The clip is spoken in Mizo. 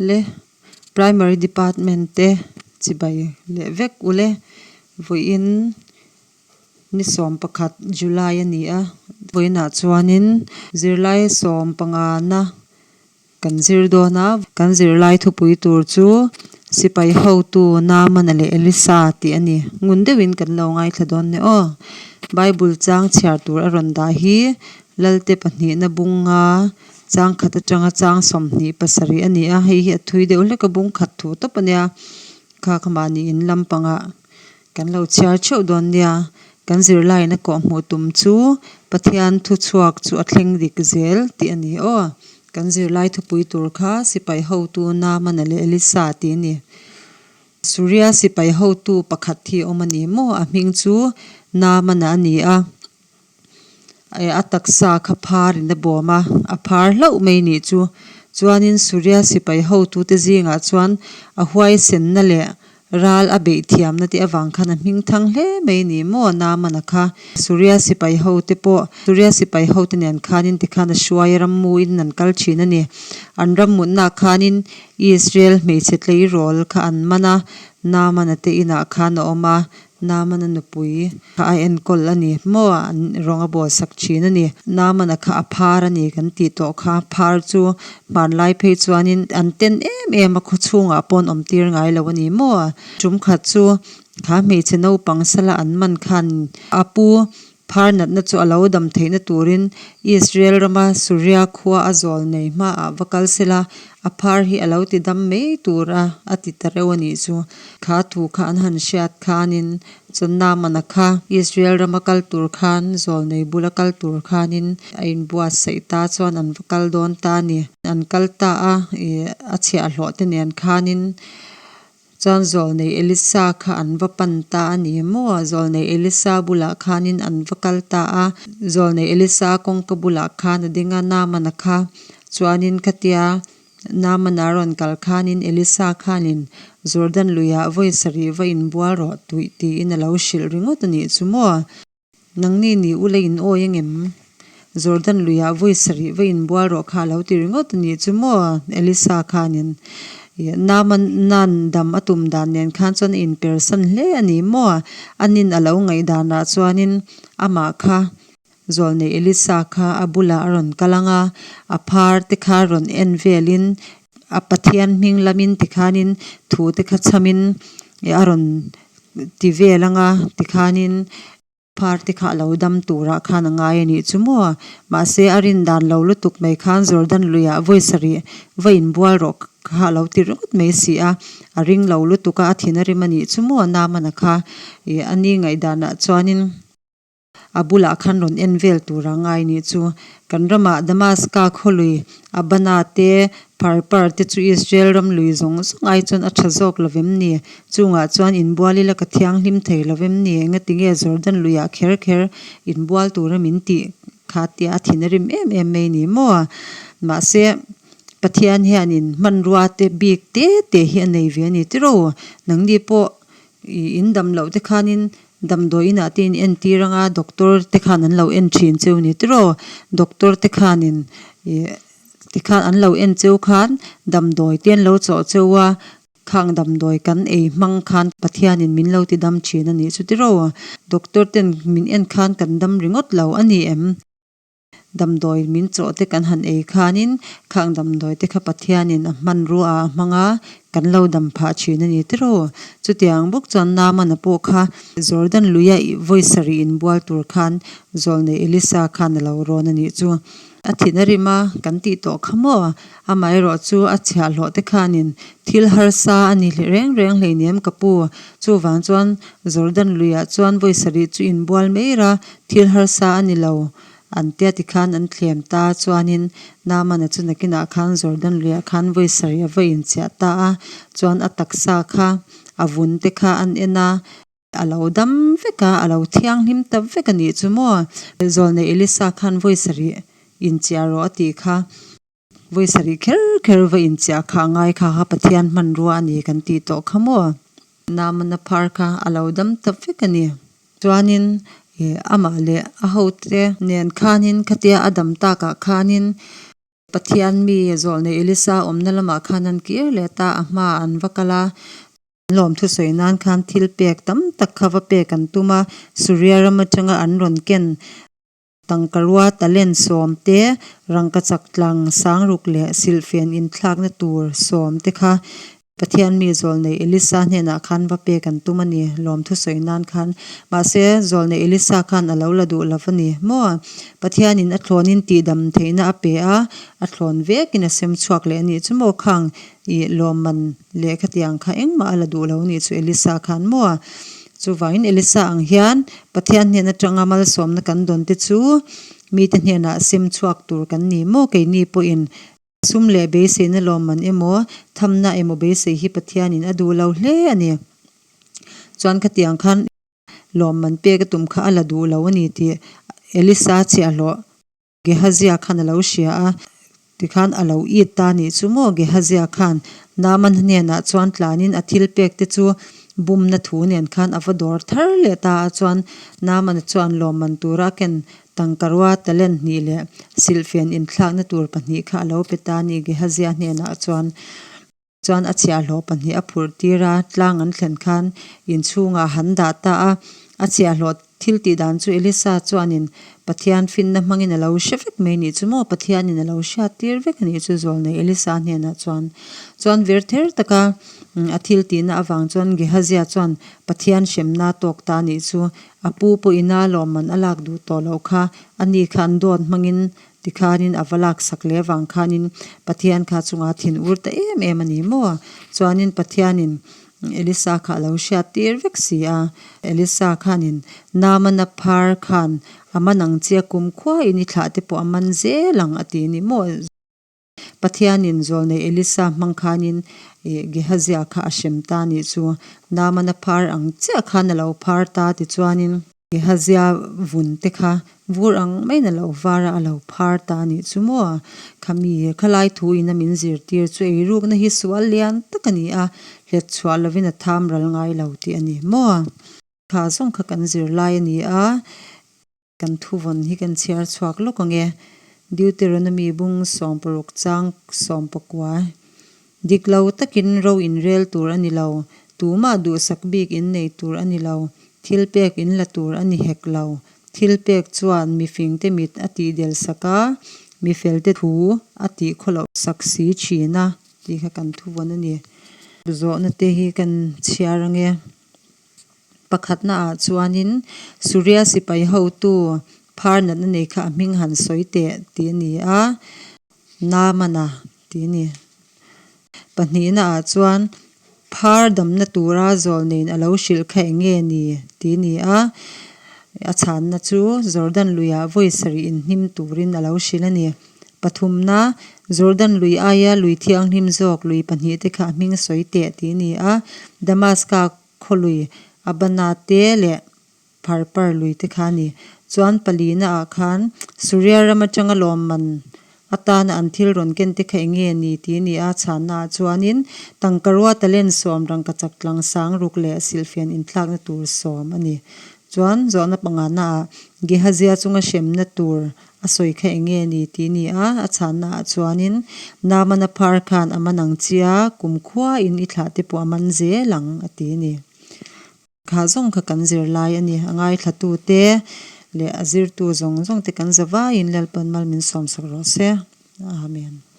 Le Primary Department te chibai leh vek ule vawiin ni 11 July a ni a vawiinah chuanin zirlai sawmpangana Kan zir dawn a, kan zirlai thupui tur chu Sipai hotu Naamana leh Elisa tih a ni. Ngun deuhin kan lo ngaithla dawn nia aw. Bible chang chhiar tur a rawn dah hi Lalte pahnihna bunga chang khat atanga chang 27 a ni a, hei hi a thui deuh hlek a bung khat thu tawp a nia. Kha kha mahni in lampangah kan lo chhiar theuh dawn nia. Kan zirlaina kawhhmuh tum chu Pathian thuchhuak chu a thleng dik zel tih a ni aw. Kan zirlai thupui tur kha sipai hotu Naamana leh Elisa tih a ni. Suria sipai hotu pakhat hi a awm a ni maw? A hming chu Naamana a ni a. A taksa kha phar in a bawm a, a phar hlauh mai nih chu. Chuanin Suria sipai hotute zingah chuan a huaisenna leh ral a beih thiamna te avang khan a hming thang hle mai ni maw Naamana kha. Suria sipai hote pawh Suria sipai hote nen khanin tikhan a hruai a rammuin an kal thin a ni. An rammutnaah khanin Israel hmeichhe tleirawl kha an man a, Naamana te inah khan a awm a, Naamana nupui kha a enkawl a ni maw? An rawng a bawlsak thin a ni. Naamana kha a phar a ni kan tih tawh kha. Phar chu hmanlai phei chuanin an ten em em a, khawchhungah pawh an awm tir ngai lo a ni maw? Tum khat chu kha hmeichhe naupang sala an man khan a pu Phar natna chu a lo dam theihna turin Israel rama Suria khua a zawl nei hmaah va kal sela, a phar hi a lo ti dam mai tur a, a ti ta reuh a nih chu. Kha thu kha an han hriat khanin chuan Naamana kha Israel rama kal tur khan zawl nei bula kal tur khanin a inbuatsaih ta chuan an va kal dawn ta a ni. An kal ta a, ih a chhiahhlawh te nen khanin Chuan zawlnei Elisa kha an va pan ta a ni maw? Zawlnei Elisa bulah khanin an va kal ta a. Zawlnei Elisa kawngka bulah khan a ding a, Naamana kha chuanin khatia Naamana rawn kal khanin Elisa khanin Jordan luiah vawi sarih va inbual rawh tuih tiin a lo hrilh ringawt a nih chu maw? Nangni ni ula in awi angem? Jordan luiah vawi sarih va inbual rawh kha a lo ti ringawt a nih chu maw? Elisa khanin Naaman nan dam a tum dan nen khan chuan a inpersan hle a ni maw? Anin a lo ngaihdanah chuanin amah kha zawlnei Elisa kha a bulah a rawn kal ang a, a phar te kha rawn en velin a Pathian hming lamin tikhanin thu te kha chhamin a rawn ti vel anga tikhanin phar te kha a lo dam turah khan a ngai a nih chu maw. Mahse a rin dan lo lutuk mai khan Jordan luiah vawi sarih va inbual rawh kha a lo ti ringawt mai si a, a ring lo lutuk a, a thin a rim a nih chu maw Naamana kha ih a ni ngaihdanah chuanin. A bulah khan rawn en vel tur a ngai nih chu. Kan ramah Damaska khaw lui Abana te, Pharpar te chu Israel ram lui zawng zawng ai chuan a tha zawk lo vem ni? Chungah chuan inbual ila ka thianghlim thei lo vem ni? Engatinge Jordan luiah kher kher inbual tura min tih kha tia a thin a rim em em mai ni maw? Mahse, Pathian hianin hmanrua te bik te te hi a nei ve a ni tiraw? Nangni pawh I in dam loh te khanin damdawi inah te in entir anga doctor te khan an lo en thin cheu ni tiraw doctor te khanin ih tikhan an lo en cheu khan damdawi te an lo chawh cheu a khang damdawi kan ei hmang khan Pathianin min lo ti dam thin a nih chu tiraw doctor ten min en khan kan dam ringawt lo a ni em. Damdawi min chawh te kan han ei khanin khang damdawi te kha Pathianin a hmanrua ah a hmang a, kan lo dam phah thin a ni tiraw. Chutiang bawk chuan Naamana pawh kha Jordan luia vawi sarih inbual tur khan zawlnei Elisa khan a lo rawn a nih chu. A thin a rim a, kan tih tawh kha maw? Amaherawh chu a chhiahhlawh te khanin thil harsa a ni reng reng hleinem ka pu. Chuvang chuan Jordan luiah chuan vawi sarih chu inbual mai ra, thil harsa a ni lo an tia tikhan an thlem ta chuanin Naamana chu nakinah khan Jordan luiah khan vawi sarih a va inchiah ta a, chuan a taksa kha a vun te kha an en a. A lo dam vek a, a lo thianghlim ta vek a nih chu maw? Zawlnei Elisa khan vawi sarih inchiah rawh a tih kha. Vawi sarih kher kher va inchiah kha a ngai kha kha Pathian hmanrua a ni kan tih tawh kha maw? Naamana phar kha a lo dam ta vek a ni. Chuanin amah leh a hote nen khanin khatia a dam takah khanin. Pathian mi zawlnei Elisa awmna lamah khan an kir leh ta, a hmaah an va kal a. Lawmthu sawi nan khan thil pek tam tak kha va pek an tum a, Suria ram atanga an rawn ken tangkarua talent sawmte, rangkachak tlang sangruk leh silhfen inthlakna tur sawmte kha Pathian mi zawlnei Elisa hnenah khan va pek an tum a ni, lawmthu sawi nan khan. Mahse, zawlnei Elisa khan a lo la duh lo a ni maw? Pathianin a thlawnin tihdam theihna a pe a, a thlawn vekin a sem chhuak leh a nih chu maw? Khang i lawmman leh khatiang kha engmah a la duh lo a nih chu Elisa khan maw? Chuvangin Elisa ang hian Pathian hnen atanga malsawmna kan dawn te chu mite hnenah sem chhuak tur kan ni maw? Keini pawhin Sum leh beiseina lawmman emaw, thamna emaw beisei hi Pathianin a duh lo hle a ni. Chuan khatiang khan lawmman pek a tum kha a la duh lo a ni tih Elisa chhiahhlawh Gehazia khan a lo hria a. Tikhan a lo it ta nih chu maw Gehazia khan Naaman hnenah chuan tlanin a thil pek te chu bumna thu nen khan a va dawr thar leh ta a. Chuan Naamana chuan lawmman tura a ken Tangkarua talent hnih leh silhfen inthlakna tur pahnih kha a lo pe ta a ni. Gehazia hnenah chuan chuan a chhiahhlawh pahnih a phurh tir a, tlang an thlen khan inchhungah han dah ta a. A chhiahhlawh thil tih dan chu Elisa chuanin Pathian finna hmangin a lo hre vek mai nih chu maw? Pathianin a lo hriat tir vek a nih chu zawlnei Elisa hnenah chuan. Chuan vir ther taka a thil tihna avang chuan Gehazia chuan Pathian hremna tawk ta a nih chu. A pu pawhin a lawmman a lak duh tawh loh kha, a ni khan dawt hmangin tikhanin a va laksak leh avang khanin Pathian kha chungah thin ur ta em em a ni maw? Chuanin Pathianin Elisa kha a lo hriat tir vek si a, Elisa khanin Naamana phar khan a man ang che a kumkhuain i thlah te pawh a man zel ang a ti ni maw? Pathianin zawlnei Elisa hmang khanin Gehazia kha a hrem ta nih chu. Naamana phar ang chiah khan a lo phar ta tichuanin Gehazia vun te kha vur ang maiin a lo var a, a lo phar ta nih chu maw? Khami khalai thu in a min zirtir chu eirukna hi sual lian tak a ni a, hlet chhuah lovin a tham ral ngai lo tih a ni maw? Kha zawng kha kan zirlai a ni a. Kan thuvawn hi kan chhiar chhuak lawk ang e. Deuteronomy bung 16 chang 19. Dik lo takin ro in rel tur a ni lo, tumah duhsak bik in nei tur a ni lo, thil pek in la tur a ni hek lo. Thil pek chuan mi fingte mit a tih del sak a, mi felte thu a tih khawloh sak si thin a tih kha kan thuvawn a ni. Zawhna te hi kan chhiar ang e. Pakhatnaah chuanin Suria sipai hotu phar natna nei kha a hming han sawi teh tih a ni a, Naamana tih a ni. Pahnihnaah chuan phar damna tura zawlneiin a lo hrilh kha eng nge ni tih a ni a, a chhanna chu Jordan luiah vawi sarih inhnim turin a lo hrilh a ni. Pathumna, Jordan lui aia lui thianghlim zawk lui pahnihte kha a hming sawi teh tih a ni a, Damaska Khawlui Abana te leh Pharpar lui te kha a ni. Chuan palina ah khan Suria ram atanga lawmman atana an thil rawn ken te kha eng nge ni tih a ni a, chhanna ah chuanin tangkarua talent sawm rangkachak tlang sang ruk leh silhfian inthlakna tur sawm a ni. Chuan zawhna pangana ah Gehazia chunga hremna tur A sawi kha eng nge ni tih ni a, a chhanna ah chuanin Naamana phar khan a man ang chia, kumkhua in i thlah te pawh a man zel ang a ti a ni. Kha zawng kha kan zir lai a ni, a ngaithlatu te leh a zirtu zawng zawng te kan za vaiin Lalpan mal min sawmsak rawh se. Amen.